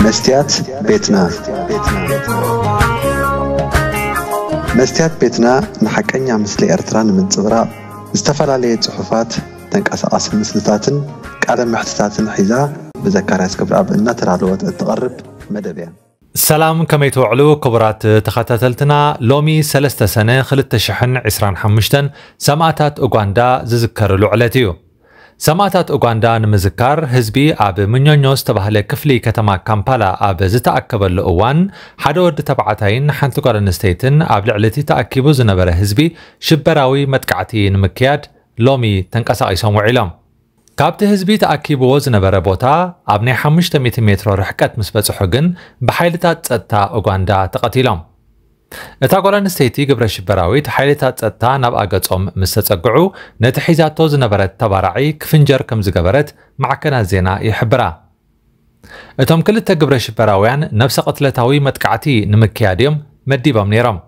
መስትያት ቤትና። መስትያት ቤትና ንሓቀኛ ምስሊ ኤርትራ ንምንጽብራቕ ዝተፈላለየ ጽሑፋት፣ ተንቀሳቓሲ ምስልታትን ቃለ መሕትታትን ሒዛ ብዘካርያስ ክብረኣብ እናተዳለወት እትቐርብ መደብ እያ። ሰላም፣ ከመይ ትውዕሉ ክቡራት ተኸታተልትና? ሎሚ ሰለስተ ሰነ ክልተ ሽሕን ዕስራን ሓሙሽተን ሰማእታት ኡጋንዳ ዝዝከርሉ ዕለት እዩ። ሰማእታት ኡጋንዳ ንምዝካር ህዝቢ ኣብ ምኞኞ ዝተባህለ ክፍሊ ከተማ ካምፓላ ኣብ ዝተኣከበሉ እዋን፣ ሓደ ወዲ ተባዕታይን ሓንቲ ጓል ኣንስተይትን ኣብ ልዕሊ እቲ ተኣኪቡ ዝነበረ ህዝቢ ሽበራዊ መጥቃዕቲ ንምክያድ ሎሚ ተንቀሳቒሶም ውዒሎም። ካብቲ ህዝቢ ተኣኪብዎ ዝነበረ ቦታ ኣብ ናይ ሓሙሽተ ሚእቲ ሜትሮ ርሕቀት ምስ በጽሑ ግን ብሓይልታት ጸጥታ ኡጋንዳ ተቐቲሎም። እታ ጓል ኣንስተይቲ ግብረ ሽበራዊት ሓይልታት ጸጥታ ናብኣ ገጾም ምስ ተጸግዑ ነቲ ሒዛቶ ዝነበረት ተባራዒ ክፍንጀር ከም ዝገበረት ማዕከናት ዜና ይሕብራ። እቶም ክልተ ግብረ ሽበራውያን ነብሰ ቅትለታዊ መጥቃዕቲ ንምክያድ እዮም መዲቦም ነይሮም።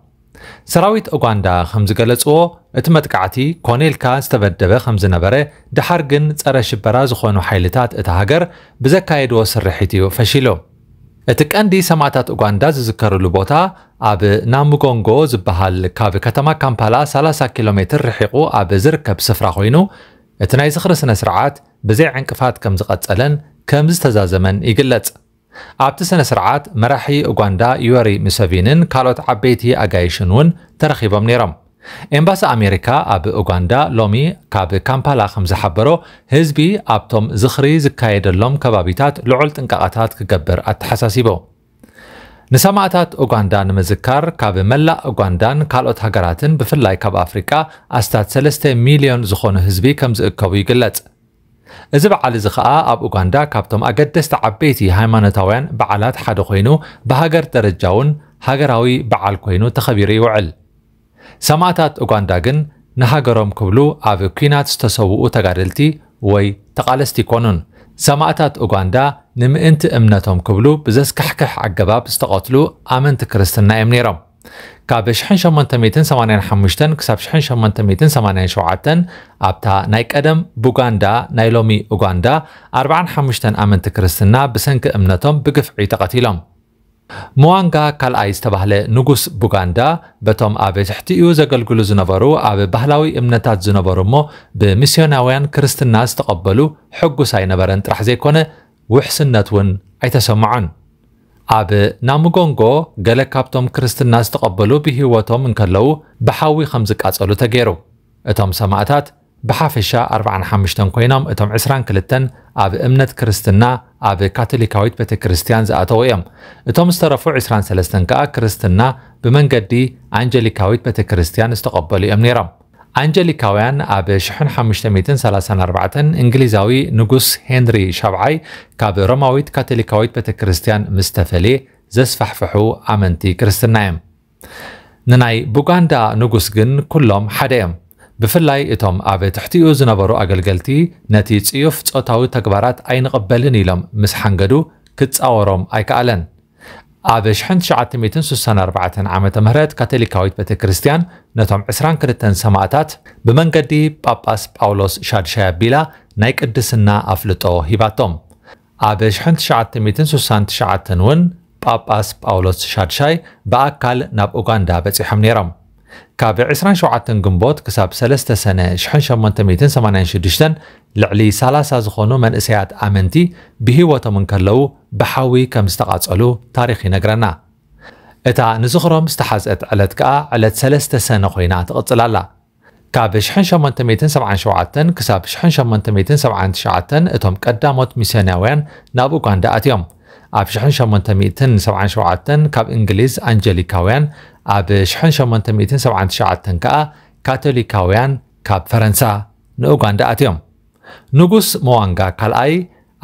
ሰራዊት ኡጋንዳ ከም ዝገለጽዎ፣ እቲ መጥቃዕቲ ኮነ ኢልካ ዝተበደበ ከም ዝነበረ፣ ድሓር ግን ጸረ ሽበራ ዝኾኑ ሓይልታት እታ ሃገር ብዘካየድዎ ስርሒት እዩ ፈሺሉ። እቲ ቀንዲ ሰማእታት ኡጋንዳ ዝዝከርሉ ቦታ ኣብ ናሙጎንጎ ዝበሃል ካብ ከተማ ካምፓላ ሰላሳ ኪሎ ሜትር ርሒቑ ኣብ ዝርከብ ስፍራ ኮይኑ፣ እቲ ናይ ዝኽሪ ስነ ስርዓት ብዘይ ዕንቅፋት ከም ዝቐጸለን ከም ዝተዛዘመን ይግለጽ። ኣብቲ ስነ ስርዓት መራሒ ኡጋንዳ ዩወሪ ሙሰቪንን ካልኦት ዓበይቲ ኣጋይሽን እውን ተረኺቦም ነይሮም። ኤምባሲ ኣሜሪካ ኣብ ኡጋንዳ ሎሚ ካብ ካምፓላ ከም ዝሓበሮ፣ ህዝቢ ኣብቶም ዝኽሪ ዝካየደሎም ከባቢታት ልዑል ጥንቃቐታት ክገብር ኣተሓሳሲቡ። ንሰማእታት ኡጋንዳ ንምዝካር ካብ መላእ ኡጋንዳን ካልኦት ሃገራትን ብፍላይ ካብ ኣፍሪቃ ኣስታት ሰለስተ ሚልዮን ዝኾኑ ህዝቢ ከም ዝእከቡ ይግለጽ። እዚ በዓል እዚ ኸኣ ኣብ ኡጋንዳ ካብቶም ኣገደስቲ ዓበይቲ ሃይማኖታውያን በዓላት ሓደ ኮይኑ፣ ብሃገር ደረጃ እውን ሃገራዊ በዓል ኮይኑ ተኸቢሩ ይውዕል። ሰማእታት ኡጋንዳ ግን ንሃገሮም ክብሉ ኣብ ኲናት ዝተሰውኡ ተጋደልቲ ወይ ተቓለስቲ ኣይኮኑን። ሰማእታት ኡጋንዳ ንምእንቲ እምነቶም ክብሉ ብዘስካሕክሕ ኣገባብ ዝተቐትሉ ኣመንቲ ክርስትና እዮም ነይሮም። ካብ ሽሕን ሸሞንተ ሚእትን ሰማንያን ሓሙሽተን ክሳብ ሽሕን ሸሞንተ ሚእትን ሰማንያን ሸውዓተን ኣብታ ናይ ቀደም ቡጋንዳ፣ ናይ ሎሚ ኡጋንዳ፣ ኣርብዓን ሓሙሽተን ኣመንቲ ክርስትና ብሰንኪ እምነቶም ብግፍዒ ተቐቲሎም። ሙዋንጋ ካልኣይ ዝተባህለ ንጉስ ቡጋንዳ፣ በቶም ኣብ ትሕቲኡ ዘገልግሉ ዝነበሩ ኣብ ባህላዊ እምነታት ዝነበሩ እሞ ብሚስዮናውያን ክርስትና ዝተቐበሉ ሕጉስ ኣይነበረን ጥራሕ ዘይኮነ፣ ውሕስነት እውን ኣይተሰምዖን። ኣብ ናሙጎንጎ ገለ ካብቶም ክርስትና ዝተቐበሉ ብህይወቶም እንከለዉ ብሓዊ ከም ዝቃጸሉ ተገይሩ። እቶም ሰማእታት ብሓፈሻ ኣርብዓን ሓሙሽተን ኮይኖም፣ እቶም ዕስራን ክልተን ኣብ እምነት ክርስትና ኣብ ካቶሊካዊት ቤተክርስትያን ዝኣተዉ እዮም። እቶም ዝተረፉ ዕስራን ሰለስተን ከኣ ክርስትና ብመንገዲ ኣንጀሊካዊት ቤተክርስትያን ዝተቐበሉ እዮም ነይሮም። ኣንጀሊካውያን ኣብ ሽሕን ሓሙሽተ ሚእትን ሰላሳን ኣርባዕተን እንግሊዛዊ ንጉስ ሄንሪ ሻብዓይ ካብ ሮማዊት ካቶሊካዊት ቤተክርስትያን ምስ ተፈልየ ዘስፋሕፍሑ ኣመንቲ ክርስትና እዮም። ንናይ ቡጋንዳ ንጉስ ግን ኩሎም ሓደ እዮም። ብፍላይ እቶም ኣብ ትሕቲኡ ዝነበሩ ኣገልገልቲ ነቲ ጽዩፍ ጾታዊ ተግባራት ኣይንቕበልን ኢሎም ምስ ሓንገዱ ክጻወሮም ኣይከኣለን። ኣብ ሽሕን ትሽዓተ ሚእትን ስሳን ኣርባዕተን ዓመተ ምህረት ካቶሊካዊት ቤተክርስትያን ነቶም ዕስራን ክልተን ሰማእታት ብመንገዲ ጳጳስ ጳውሎስ ሻድሻይ ኣቢላ ናይ ቅድስና ኣፍልጦ ሂባቶም። ኣብ ሽሕን ትሽዓተ ሚእትን ስሳን ትሽዓተን እውን ጳጳስ ጳውሎስ ሻድሻይ ብኣካል ናብ ኡጋንዳ በጺሖም ነይሮም። ካብ ዕስራን ሸውዓተን ግንቦት ክሳብ ሰለስተ ሰነ ሽሕን ሸሞንተ ሚእትን ሰማንያን ሽዱሽተን ልዕሊ ሰላሳ ዝኾኑ መንእሰያት ኣመንቲ ብህይወቶም እንከለዉ ብሓዊ ከም ዝተቓጸሉ ታሪኽ ይነግረና። እታ ንዝኽሮም ዝተሓዝአት ዕለት ከኣ ዕለት ሰለስተ ሰነ ኮይና ትቕጽል ኣላ። ካብ ሽሕን ሸሞንተ ሚእትን ሰብዓን ሸውዓተን ክሳብ ሽሕን ሸሞንተ ሚእትን ሰብዓን ትሽዓተን እቶም ቀዳሞት ሚስዮናውያን ናብ ኡጋንዳ ኣትዮም። ኣብ ሽሕን ሸሞንተ ሚእትን ሰብዓን ሸውዓተን ካብ እንግሊዝ ኣንጀሊካውያን፣ ኣብ ሽሕን ሸሞንተ ሚእትን ሰብዓን ትሽዓተን ከኣ ካቶሊካውያን ካብ ፈረንሳ ንኡጋንዳ ኣትዮም። ንጉስ መዋንጋ ካልኣይ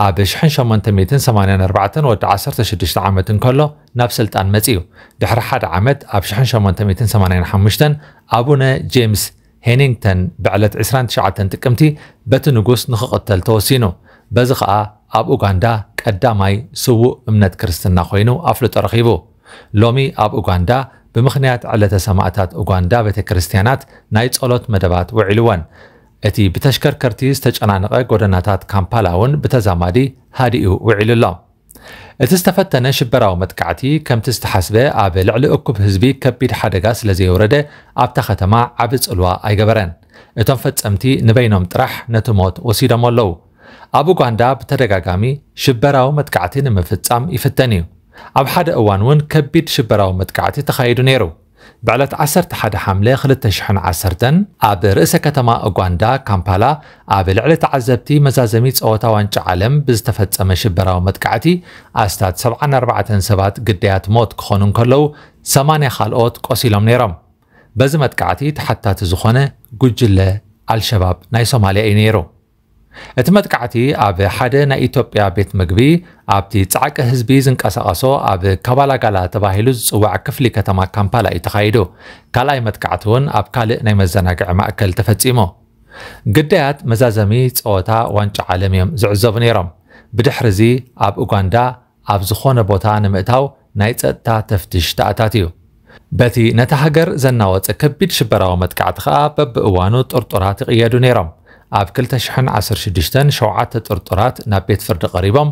ኣብ ሽሕን ሸሞንተ ሚእትን ሰማንያን ኣርባዕተን ወዲ ዓሰርተ ሽዱሽተ ዓመት እንከሎ ናብ ስልጣን መጺኡ። ድሕሪ ሓደ ዓመት ኣብ ሽሕን ሸሞንተ ሚእትን ሰማንያን ሓሙሽተን ኣቡነ ጄምስ ሄኒንግተን ብዕለት ዕስራን ትሽዓተን ጥቅምቲ በቲ ንጉስ ንኽቕተል ተወሲኑ። በዚ ኸኣ ኣብ ኡጋንዳ ቀዳማይ ስዉእ እምነት ክርስትና ኮይኑ ኣፍልጦ ረኺቡ። ሎሚ ኣብ ኡጋንዳ ብምኽንያት ዕለተ ሰማእታት ኡጋንዳ ቤተ ክርስትያናት ናይ ጸሎት መደባት ውዒልወን። እቲ ብተሽከርከርቲ ዝተጨናነቐ ጎደናታት ካምፓላ እውን ብተዛማዲ ሃዲኡ ውዒሉ ኣሎ። እቲ ዝተፈተነ ሽበራዊ መጥቃዕቲ፣ ከምቲ ዝተሓስበ ኣብ ልዕሊ እኩብ ህዝቢ ከቢድ ሓደጋ ስለ ዘየውረደ፣ ኣብታ ከተማ ዓቢ ጽልዋ ኣይገበረን። እቶም ፈጸምቲ ንበይኖም ጥራሕ ነቲ ሞት ወሲዶም ኣለዉ። ኣብ ኡጋንዳ ብተደጋጋሚ ሽበራዊ መጥቃዕቲ ንምፍጻም ይፍተን እዩ። ኣብ ሓደ እዋን እውን ከቢድ ሽበራዊ መጥቃዕቲ ተኻይዱ ነይሩ። ብዕለት ዓሰርተ ሓደ ሓምለ ክልተ ሽሕን ዓሰርተን ኣብ ርእሰ ከተማ ኡጋንዳ ካምፓላ ኣብ ልዕሊ ተዓዘብቲ መዛዘሚ ጸወታ ዋንጫ ዓለም ብዝተፈጸመ ሽበራዊ መጥቃዕቲ ኣስታት ሰብዓን ኣርባዕተን ሰባት ግዳያት ሞት ክኾኑ እንከለዉ፣ ሰማንያ ካልኦት ቆሲሎም ነይሮም። በዚ መጥቃዕቲ ተሓታቲ ዝኾነ ጉጅለ ኣልሸባብ ናይ ሶማልያ እዩ ነይሩ። እቲ መጥቃዕቲ ኣብ ሓደ ናይ ኢትዮጵያ ቤት ምግቢ ኣብቲ ጻዕቂ ህዝቢ ዝንቀሳቐሶ ኣብ ካባላጋላ ተባሂሉ ዝጽዋዕ ክፍሊ ከተማ ካምፓላ እዩ ተኻይዱ። ካልኣይ መጥቃዕቲ እውን ኣብ ካልእ ናይ መዘናግዒ ማእከል ተፈጺሙ። ግዳያት መዛዘሚ ጸወታ ዋንጫ ዓለም እዮም ዝዕዘቡ ነይሮም። ብድሕሪ እዚ ኣብ ኡጋንዳ ኣብ ዝኾነ ቦታ ንምእታው ናይ ጸጥታ ተፍትሽ ተኣታትዩ። በቲ ነታ ሃገር ዘናወጸ ከቢድ ሽበራዊ መጥቃዕቲ ከኣ በብእዋኑ ጥርጡራት ይቕየዱ ነይሮም። ኣብ ክልተ ሽሕን ዓሰርተ ሽዱሽተን ሸውዓተ ጥርጡራት ናብ ቤት ፍርዲ ቀሪቦም፣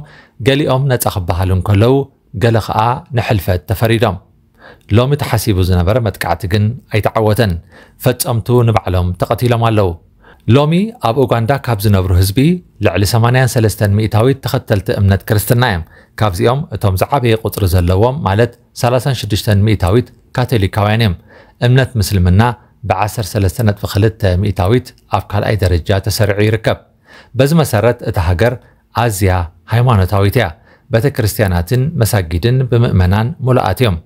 ገሊኦም ነጻ ክበሃሉ እንከለዉ፣ ገለ ከኣ ንሕልፈት ተፈሪዶም። ሎሚ ተሓሲቡ ዝነበረ መጥቃዕቲ ግን ኣይተዓወተን። ፈጸምቱ ንባዕሎም ተቐቲሎም ኣለዉ። ሎሚ ኣብ ኡጋንዳ ካብ ዝነብሩ ህዝቢ ልዕሊ ሰማንያን ሰለስተን ሚእታዊት ተኸተልቲ እምነት ክርስትና እዮም። ካብዚኦም እቶም ዝዓበየ ቁጽሪ ዘለዎም ማለት ሰላሳን ሽዱሽተን ሚእታዊት ካቶሊካውያን እዮም። እምነት ምስልምና ብ ዓሰርተ ሰለስተ ነጥቢ ክልተ ሚእታዊት ኣብ ካልኣይ ደረጃ ተሰሪዑ ይርከብ። በዚ መሰረት እታ ሃገር ኣዝያ ሃይማኖታዊት እያ። ቤተ ክርስቲያናትን መሳጊድን ብምእመናን ሙሉኣት እዮም።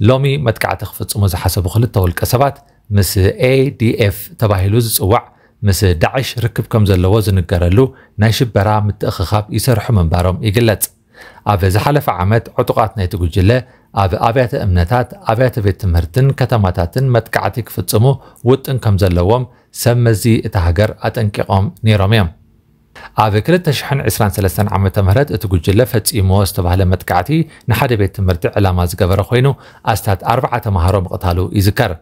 ሎሚ መጥቃዕቲ ክፍጽሙ ዝሓሰቡ ክልተ ውልቀ ሰባት ምስ ኤ ዲ ኤፍ ተባሂሉ ዝጽዋዕ ምስ ዳዕሽ ርክብ ከም ዘለዎ ዝንገረሉ ናይ ሽበራ ምትእኽኻብ ይሰርሑ ምንባሮም ይግለጽ። ኣብ ዝሓለፈ ዓመት ዕጡቓት ናይቲ ጉጅለ ኣብ ኣብያተ እምነታት፣ ኣብያተ ቤት ትምህርትን ከተማታትን መጥቃዕቲ ክፍጽሙ ውጥን ከም ዘለዎም ሰብ መዚ እታ ሃገር ኣጠንቂቖም ነይሮም እዮም። ኣብ ክልተ ሽሕን ዕስራን ሰለስተን ዓመተ ምህረት እቲ ጉጅለ ፈጺምዎ ዝተባህለ መጥቃዕቲ ንሓደ ቤት ትምህርቲ ዕላማ ዝገበረ ኮይኑ ኣስታት ኣርባዓ ተማሃሮ ምቕታሉ ይዝከር።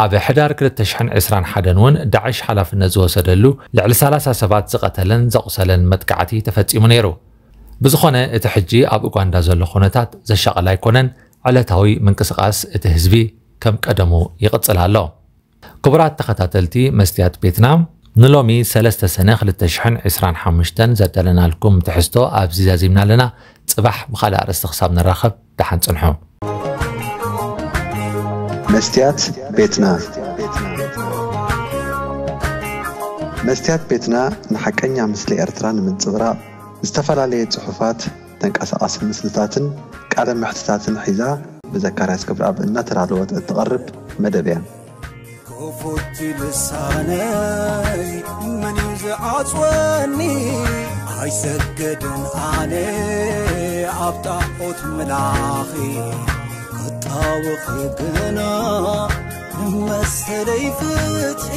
ኣብ ሕዳር ክልተ ሽሕን ዕስራን ሓደን እውን ዳዕሽ ሓላፍነት ዝወሰደሉ ልዕሊ ሰላሳ ሰባት ዝቐተለን ዘቑሰለን መጥቃዕቲ ተፈጺሙ ነይሩ። ብዝኾነ እቲ ሕጂ ኣብ ኡጋንዳ ዘሎ ኩነታት ዘሻቕል ኣይኮነን። ዕለታዊ ምንቅስቓስ እቲ ህዝቢ ከም ቀደሙ ይቕጽል ኣሎ። ክቡራት ተኸታተልቲ መስትያት ቤትና፣ ንሎሚ ሰለስተ ሰነ ክልተ ሽሕን ዕስራን ሓሙሽተን ዘዳለናልኩም ትሕዝቶ ኣብዚ ዛዚምና ኣለና። ጽባሕ ብኻልእ ኣርእስቲ ክሳብ ንራኸብ ደሓን ጽንሑ። መስትያት ቤትና። መስትያት ቤትና ንሓቀኛ ምስሊ ኤርትራ ንምንጽብራቕ ዝተፈላለየ ጽሑፋት፣ ተንቀሳቓሲ ምስልታትን ቃለ መሕትታትን ሒዛ ብዘካርያስ ገብረኣብ እናተዳለወት እትቐርብ መደብ እያ። ክፉት ልሳነይ መን እዩ ዝዓጽወኒ? ኣይሰግድን ኣነ ኣብ ጣዖት ምላኺ ክጣወኺ ግና ንመሰለይ ፍትሒ